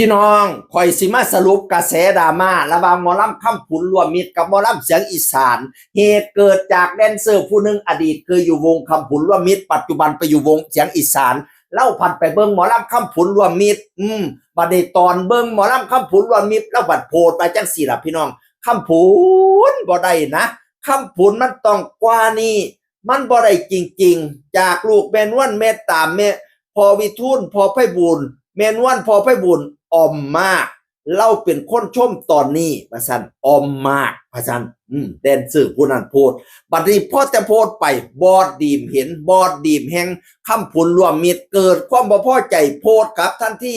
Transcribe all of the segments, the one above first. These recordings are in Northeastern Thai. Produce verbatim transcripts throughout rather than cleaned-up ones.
พี่น้อง ข่อยสิมาสรุปกระแสดราม่าระหว่างหมอลำคำผุนร่วมมิตรกับหมอลำเสียงอีสาน เหตุเกิดจากแดนเซอร์ผู้หนึ่ง อดีตเคยอยู่วงคำผุนร่วมมิตร ปัจจุบันไปอยู่วงเสียงอีสาน เล่าผันไปเบิ่งหมอลำคำผุนร่วมมิตร อืมบัดนี้ตอนเบิ่งหมอลำคำผุนร่วมมิตร เล่าผันโพสต์ไปจังสี่ล่ะพี่น้อง คำผุนบ่ได้นะ คำผุนมันต้องกว่านี้ มันบ่ได้จริงๆ จากลูกแม่นวลแม่ตามแม่ พ่อวิทูลพ่อไพบูลย์ แม่นวลพ่อไพบูลย์ อ่อมมาก เล่าเป็นคนชมตอนนี้ว่าซั่น อ่อมมากว่าซั่น อืมแดนเซอร์ผู้นั้นโพสต์ บัดนี้พอแต่โพสต์ไป บอสดีมเห็น บอสดีมแห่งคำผุนร่วมมิตร เกิดความบ่พอใจโพสต์กลับทันที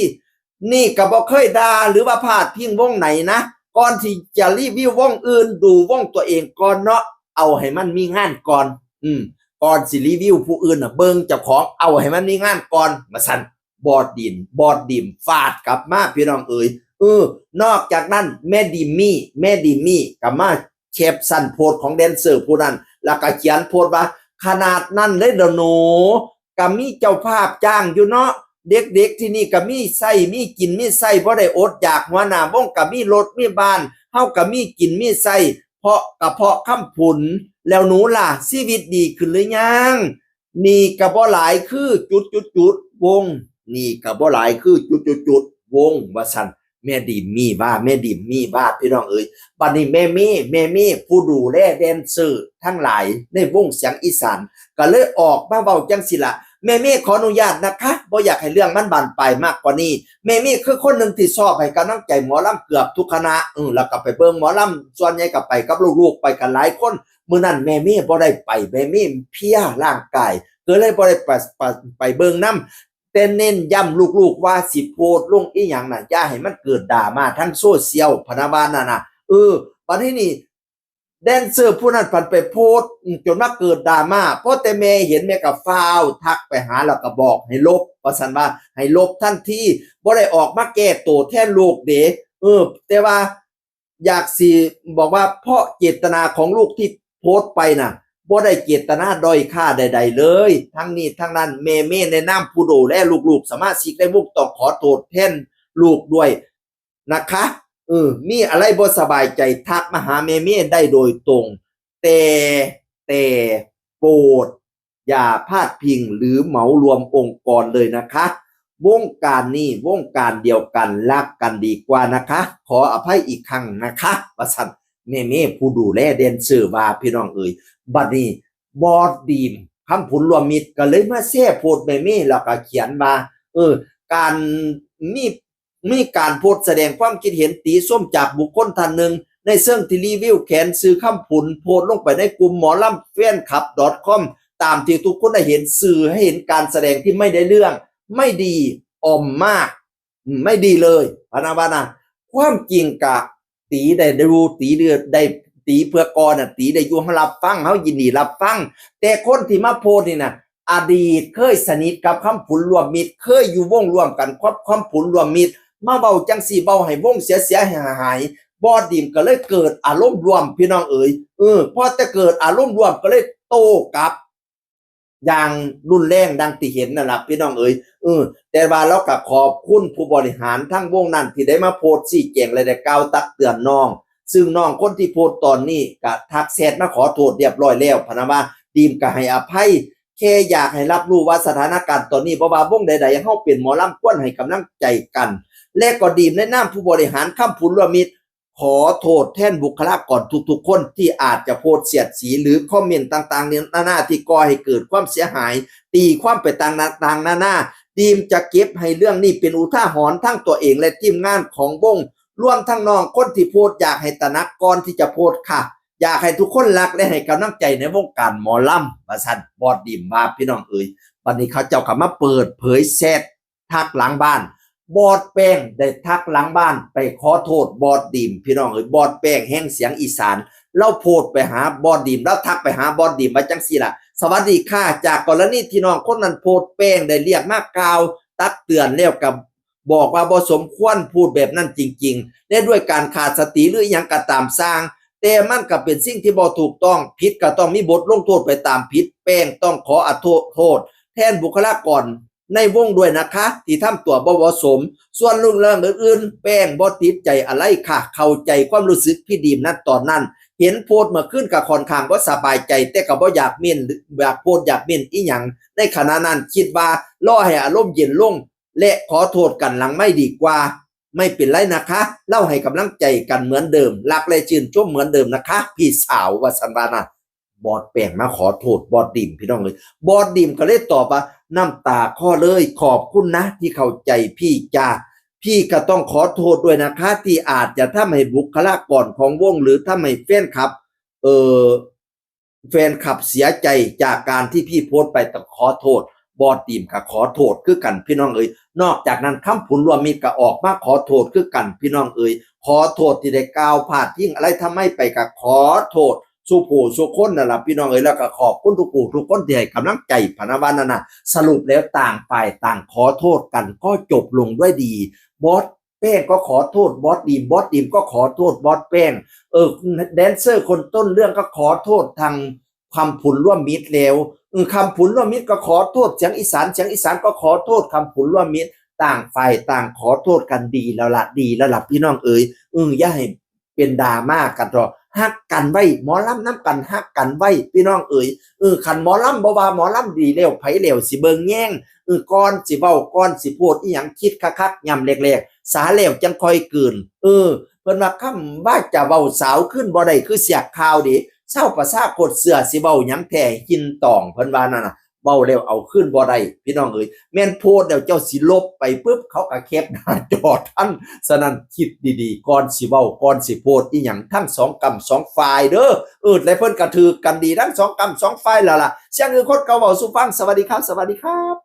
นี่ก็บ่เคยด่าหรือว่าพาดพิงวงไหนนะ ก่อนที่จะรีวิววงอื่น ดูวงตัวเองก่อนเนาะ เอาให้มันมีงานก่อน อืมก่อนสิรีวิวผู้อื่นน่ะ เบิ่งเจ้าของ เอาให้มันมีงานก่อนว่าซั่น บอสดีม บอสดีมฟาดกลับมาพี่น้องเอ๋ย เออ นอกจากนั้นแม่ดีมมี่ แม่ดีมมี่ก็มาแคปชั่นโพสต์ของแดนเซอร์ผู้นั้น แล้วก็เขียนโพสต์ว่า ขนาดนั้นเลยเหรอหนูก็มีเจ้าภาพจ้างอยู่เนาะ เด็กๆที่นี่ก็มีใช้มีกินมีใช้ บ่ได้อดอยาก หัวหน้าวงก็มีรถมีบ้าน เฮาก็มีกินมีใช้ เพราะกระเพาะคำผุน แล้วหนูล่ะชีวิตดีขึ้นหรือยัง นี่ก็บ่หลายคือจุดจุดจุดวง นี่ก็บ่หลายคือจุดจุดจุดวงว่าซั่น แม่ดีมมี่ว่า แม่ดีมมี่ว่าพี่น้องเอ๋ย บัดนี้แม่เมย์ แม่เมย์ผู้ดูแลแดนเซอร์ทั้งหลายในวงเสียงอีสาน ก็เลยออกมาเว้าจังสิล่ะ แม่เมย์ขออนุญาตนะคะ บ่อยากให้เรื่องมันบานปลายมากกว่านี้ แม่เมย์คือคนหนึ่งที่ชอบให้กำลังใจหมอลำเกือบทุกคณะ เออ แล้วก็ไปเบิ่งหมอลำ ส่วนใหญ่ก็ไปกับลูกๆ ไปกันหลายคน มื้อนั้นแม่เมย์บ่ได้ไป แม่เมย์เพลียร่างกาย ก็เลยบ่ได้ไป ไป ไปเบิ่งนำ แต่เน้นย้ำลูกๆว่าสิโพสต์ลงอีหยังน่ะ อย่าให้มันเกิดดราม่าทางโซเชียล พะนะว่านั่นน่ะ เออ บัดนี้นี่ แดนเซอร์ผู้นั้นผันไปโพสต์ อืม จนมาเกิดดราม่า พอแต่แม่เห็นแม่ก็ฟ้าวทักไปหาแล้วก็บอกให้ลบ ว่าซั่นว่าให้ลบทันที บ่ได้ออกมาแก้ตัวแทนลูกเด้ เออ แต่ว่า อยากสิบอกว่าเพราะเจตนาของลูกที่โพสต์ไปน่ะ บ่ได้เจตนาด้อยค่าใดๆเลย ทั้งนี้ทั้งนั้นแม่เมย์ในนามผู้ดูแลลูกๆ สมาชิกในวงต้องขอโทษแทนลูกด้วยนะคะ เออ มีอะไรบ่สบายใจทักมาหาแม่เมย์ได้โดยตรง แต่ แต่ โปรด อย่าพาดพิงหรือเหมารวมองค์กรเลยนะคะ วงการนี้วงการเดียวกัน รักกันดีกว่านะคะ ขออภัยอีกครั้งนะคะ ว่าซั่น แม่เมย์ผู้ดูแลแดนเซอร์ว่าพี่น้องเอ๋ย บัดนี้บอสดีม คำผุนร่วมมิตรก็เลยมาแชร์โพสต์แม่เมย์ แล้วก็เขียนว่า เออ การมี มีการโพสต์แสดงความคิดเห็นติชมจากบุคคลท่านหนึ่ง ในเชิงที่รีวิวแขน ชื่อคำผุน โพสต์ลงไปในกลุ่มหมอลำแฟนคลับ .com ตามที่ทุกคนได้เห็น สื่อให้เห็นการแสดงที่ไม่ได้เรื่อง ไม่ดี อ่อมมาก อืม ไม่ดีเลย พะนะว่านะ ความจริงกะ ตีได้ดู ตีได้ ตีเพื่อก่อนน่ะ ตีได้อยู่ เฮารับฟัง เฮายินดีรับฟัง แต่คนที่มาโพสต์นี่น่ะ อดีตเคยสนิทกับคำผุนร่วมมิตร เคยอยู่วงร่วมกันกับคำผุนร่วมมิตร มาเว้าจังซี่ เว้าให้วงเสียเสียหายหาย บอสดีมก็เลยเกิดอารมณ์ร่วมพี่น้องเอ๋ย เออ พอแต่เกิดอารมณ์ร่วมก็เลยโต้กลับ อย่างรุนแรงดังที่เห็นนั่นล่ะพี่น้องเอ๋ย เออ แต่ว่าเราก็ขอบคุณผู้บริหารทั้งวงนั้นที่ได้มาโพสต์ชี้แจงและได้กล่าวตักเตือนน้อง ซึ่งน้องคนที่โพสต์ตอนนี้ก็ทักแชทมาขอโทษเรียบร้อยแล้ว พะนะว่าดีมก็ให้อภัย แค่อยากให้รับรู้ว่าสถานการณ์ตอนนี้ บ่ว่าวงใดๆ เฮาเป็นหมอลำควรให้กำลังใจกัน และก็ดีมในนามผู้บริหารคำผุนร่วมมิตร ขอโทษแทนบุคลากรทุกๆคนที่อาจจะโพสต์เสียดสีหรือคอมเมนต์ต่างๆนานาที่ก่อให้เกิดความเสียหาย ตีความไปต่างๆนานา ดีมจะเก็บให้เรื่องนี้เป็นอุทาหรณ์ทั้งตัวเองและทีมงานของวง รวมทั้งน้องคนที่โพสต์ อยากให้ตระหนักก่อนที่จะโพสต์ค่ะ อยากให้ทุกคนรักและให้กำลังใจในวงการหมอลำ ว่าซั่น บอสดีมว่าพี่น้องเอ๋ย บัดนี้เขาเจ้าก็มาเปิดเผยแชททักหลังบ้าน บอสแป้งได้ทักหลังบ้านไปขอโทษบอสดีม พี่น้องเอ๋ย บอสแป้งแห่งเสียงอีสาน ลาวโพสต์ไปหาบอสดีม ลาวทักไปหาบอสดีมว่าจังซี่ล่ะ สวัสดีค่ะ จากกรณีที่น้องคนนั้นโพสต์ แป้งได้เรียกมากล่าวตักเตือนแล้วก็บอกว่าบ่สมควรพูดแบบนั้นจริงๆ และด้วยการขาดสติหรืออิหยังก็ตามซ่าง แต่มันก็เป็นสิ่งที่บ่ถูกต้อง ผิดก็ต้องมีบทลงโทษไปตามผิด แป้งต้องขออโทษแทนบุคลากร ในวงด้วยนะคะ ที่ทำตัวบ่เหมาะสม ส่วนเรื่องอื่นๆ แป้งบ่ติดใจอะไรค่ะ เข้าใจความรู้สึกพี่ดีมนั้นตอนนั้น เห็นโพสต์เมื่อคืนก็ค่อนข้างบ่สบายใจ แต่ก็บ่อยากเม้น อยากโพสต์อยากเม้นอีหยัง ในขณะนั้นคิดว่ารอให้อารมณ์เย็นลง และขอโทษกันหลังไมค์ดีกว่า ไม่เป็นไรนะคะ เฮาให้กำลังใจกันเหมือนเดิม รักและชื่นชมเหมือนเดิมนะคะ พี่สาว ว่าซั่นว่านะ บอสแป้งมาขอโทษบอสดีม พี่น้องเอ้ย บอสดีมก็เลยตอบว่า น้ำตาคลอเลย ขอบคุณนะที่เข้าใจพี่จ้า พี่ก็ต้องขอโทษด้วยนะคะ ที่อาจจะทำให้บุคลากรของวง หรือทำให้แฟนคลับ เอ่อ แฟนคลับเสียใจจากการที่พี่โพสต์ไป ต้องขอโทษ บอสดีมก็ขอโทษคือกัน พี่น้องเอ้ย นอกจากนั้น คำผุนร่วมมิตรก็ออกมาขอโทษคือกัน พี่น้องเอ้ย ขอโทษที่ได้กล่าวพาดพิงอะไรทำไมไป ก็ขอโทษสู่ผู้สู่คนนั่นล่ะ พี่น้องเอ้ย แล้วก็ขอบคุณทุกผู้ทุกคนที่ให้กำลังใจ พะนะว่านั่นน่ะ สรุปแล้วต่างฝ่ายต่างขอโทษกัน ก็จบลงด้วยดี บอสแป้งก็ขอโทษบอสดีม บอสดีมก็ขอโทษบอสแป้ง เออ แดนเซอร์คนต้นเรื่องก็ขอโทษทางคำผุนร่วมมิตรแล้ว เออ คำผุนร่วมมิตรก็ขอโทษเสียงอีสาน เสียงอีสานก็ขอโทษคำผุนร่วมมิตร ต่างฝ่ายต่างขอโทษกัน ดีแล้วละ ดีแล้วละ พี่น้องเอ้ย เออ อย่าให้เป็นดราม่ากันเถาะ ฮักกันไว้ หมอลำนำกันฮักกันไว้ พี่น้องเอ้ย เออ คันหมอลำบ่ว่าหมอลำดีแล้ว ไผแล้วสิเบิ่งแยง เออ ก่อนสิเว้า ก่อนสิโพสต์อีหยัง คิดคักๆ ย่ำแรกๆ สาแล้วจั่งค่อยกลืน เออ เพิ่นว่า คำว่าจะเว้าสาวคืนบ่ได้ คือเสียกข่าวเด้ เซาประสาโคตรเสื้อ สิเว้าหยังแท้ หินตอง เพิ่นว่านั่นน่ะ เว้าแล้วเอาคืนบ่ได้ พี่น้องเอ้ย แม่นโพสต์แล้วเจ้าสิลบไปปึ๊บ เขาก็แคปหน้าจอทัน ฉะนั้นคิดดีๆ ก่อนสิเว้า ก่อนสิโพสต์อีหยัง ทั้งสองกำสองฝ่ายเด้อ เออ และเพิ่นก็ถืกกันดีทั้งสองกำสองฝ่ายแล้วล่ะ เสียงอื่นคนเก่าเว้าสู่ฟัง สวัสดีครับ สวัสดีครับ